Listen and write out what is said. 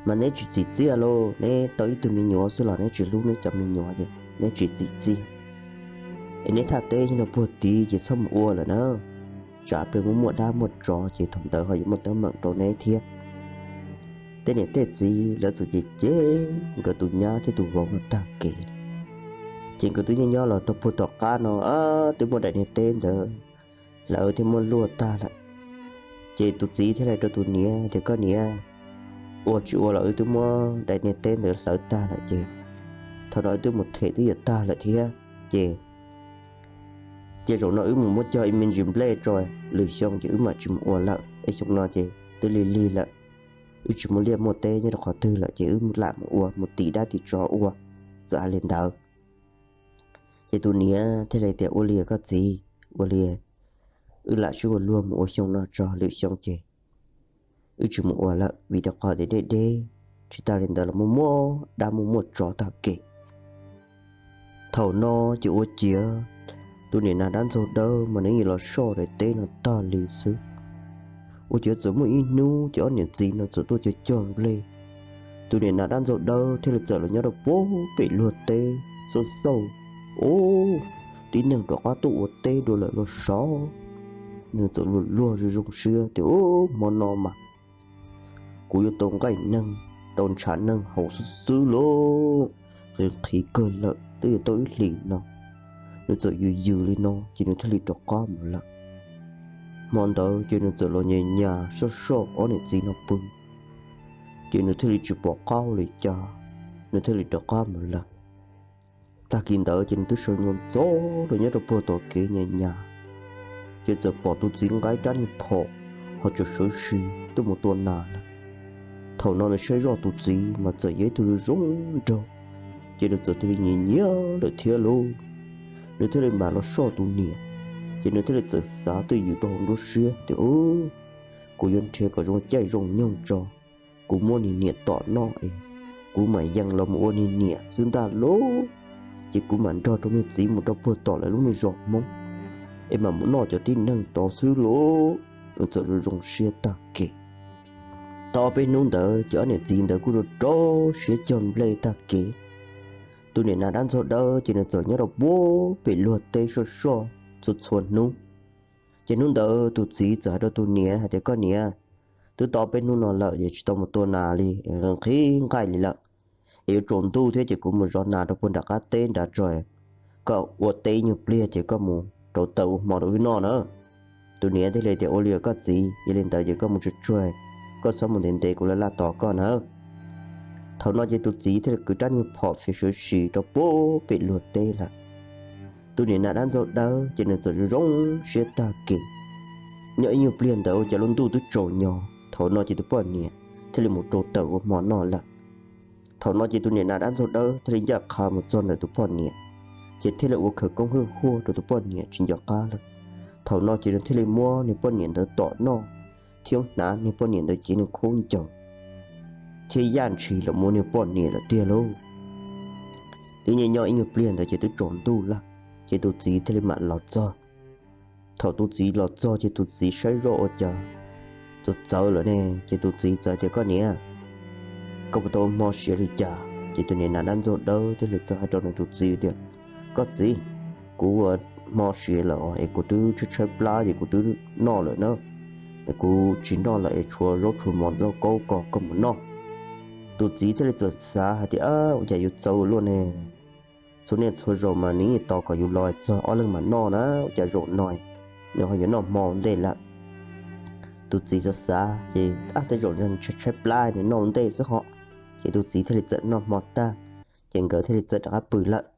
Mas neb tsis txim txiaj lauj, neb tau ib tug me nyuam xwb los neb tsis hlub neb cov me nyuam ces neb tsis txim txiaj. Es neb thaj teb nyob rau puag tid ces txhob mus ua lawm na, tsam pliag muaj muaj dab muaj tsov ces thaum ntawd ho yuav muaj teeb meem rau neb thiab. Tej niam tej txiv lawv txawm cem cem nkawd tus nyab thiab tus vauv no tag kev. Ces nkawd twb nyob nyob los rau puag tom qab no twb muaj daim niag teb ntawd hlawv thiab muab luaj tag lawm. Ces tus txiv thiaj li rau tus niam tias, Koj niam, ua tsis ua los wb twb muab daim niag teb ntawd hlawv tag lawm ces thaum no wb twb mus them twb yuav tag lawm thiab ces, ces zaum no wb mus muab cog ib me ntsis nplej tso, lwm xyoo ces wb mam tsis mus ua lawm, es xyoo no ces twb lig lig lawm, wb tsis muaj liaj muaj teb nyob rau qhov twg lawm ces wb lam mus ua, mus tim dab tim tsov ua. Txawm hais li ntawd ces tus niam thiaj li tias, Ua li koj txiv, ua li wb lam sib ua luag mus ua xyoo no tso, lwm xyoo ces wb tsis mus ua lawm, vim rau qhov tias deb deb, tsis tas li ntawd los muaj muaj dab muaj muaj tsov tag kev. Thaum no ces ua ciav tus niam nas dab ntxaug dawb mas nws yeej los soj daim teb no tag li xwb. Ua ciav txawm muaj ib hnub ces ob niam txiv no txawm tuaj cog cog nplej. Tus niam nas dab ntxaug dawb thiaj li txawm los nyob rau puag pem luag teb xauj xauj, ub, tib neeg rov qab tuaj ua teb dua lawm los sav. Nws txawm luag luag zoo zoo siab tias, Ub, hmo no mas kuv yuav tau nqaij neeg, tau ntshav neeg haus xwb xwb lauj, qhis qhis kawg lawm twb yuav tau ib hlis no. Nws txawm yws yws li no ces nws thiaj li rov qab mus lawm. Hmo ntawd ces nws txawm los nyas nyas soj soj ob niam txiv no pw, ces nws thiaj li tsis pom qab ua li cas, nws thiaj li rov qab mus lawm. Tag kis ntawd ces nws twb sawv ntxov ntxov los nyob rau puag tom kev nyas nyas, ces txawm pom tus txiv nqa rab niag phom ho tseem sawv sis tuaj mus tua nas lawm. Thaum no nws saib zoj tus txiv mas txawm yog ib tug zoo nraug, ces nws txawm thiaj li nyiam nyiam lawm thiab lauj. Nws thiaj li mam los soj tus niam, ces nws thiaj li txawm xav twj ywm rau hauv nruab siab tias, Kuv yuav nrhiav kom zoo caij zoo nyoog tso, kuv muab niag niam tom noj es kuv mam yees los mus ua niag niam xwb ntag lauj. Ces kuv mam nrog rau niag txiv mus rau puag tom lawv lub niag zos Hmoob es mam mus noj cov tib neeg tod xwb lauj. Nws txawm zoo zoo siab tag kev. Tau ob peb hnub ntawd ces ob niam txiv ntawd kuj rau rau siab cog nplej tag kev. Tus niam nas dab ntxaug dawb ces nws txawm nyob rau puag pem luag teb soj soj txhua txhua hnub. Ces hnub ntawd tus txiv txawm hais rau tus niam hais tias, Koj niam, twb tau ob peb hnub no lawm es tsis tau mus tua nas li, nqhis nqaij li lawm, es yuav tsaus ntuj thiab ces kuv mus zov nas rau puag nram qab teb nrad tso, koj ua teb ib nyuag pliag ces koj mus rauv taws ua hmo rau wb noj na. Tus niam thiaj li tias, Ua li koj txiv, yog li ntawd ces koj mus tsuag tsuag, koj txhob mus ntev ntev, kuv laj laj tos koj na. Thaum no ces tus txiv thiaj li kwv rab niag phom fiv sawv sis rau puag pem luag teb lawm. Tus niam nas dab ntxaug dawb ces nws txawm zoo zoo siab tag kev. Nyob ib nyuag pliag ntawd ua cas lub ntuj twb tsaus nyos, thaum no ces tus poj niam thiaj li mus rauv taws ua hmo noj lawm. Thaum no ces tus niam nas dab ntxaug dawb thiaj li ncaj qha mus txog ntawm tus poj niam, ces thiaj li ua khawv koob hwj huaj rau tus poj niam tsis nco qab lawm. Thaum no ces nws thiaj li muab niag poj niam ntawd tom noj, thiab hnav niag poj niam ntawd cev niag khaub ncaws thiab yaj ntshis los mus ua niag poj niam lawm tiag lauj. Twb nyob nyob ib nyuag pliag ntawd ces twb tsaus ntuj lawm, ces tus txiv thiaj li mam los txog. Thaum tus txiv los txog ces tus txiv saib zoj ua cas txawv txawv lawm ne, ces tus txiv txawm tias, Koj niam, koj puas tau ua hmo siav li cas? Ces tus niam nas dab ntxaug dawb thiaj li txawm hais rau nws tus txiv tias, Koj txiv, kuv ua hmo siav lawm es kuv twb tshaib tshaib plab ces kuv twb noj lawm na. Kuv tsis noj lawm es tshuav zaub tshuav mov zaub kaub ko, koj mus noj. Tus txiv thiaj li txawm xav hais tias, Ua cas yuav txawv luaj ne? Txhua niaj txhua zaus mas nws yeej tos kom yus los txog ob leeg mam noj na, ua cas zaum no nws ho yuav noj hmo ua ntej lawm? Tus txiv xav xav ces, Ab, tej zaum nws tshaib tshaib plab nws noj ua ntej xwb ho. Ces tus txiv thiaj li txawm noj hmo tag, ces nkawd thiaj li txawm rov qab pw lawm.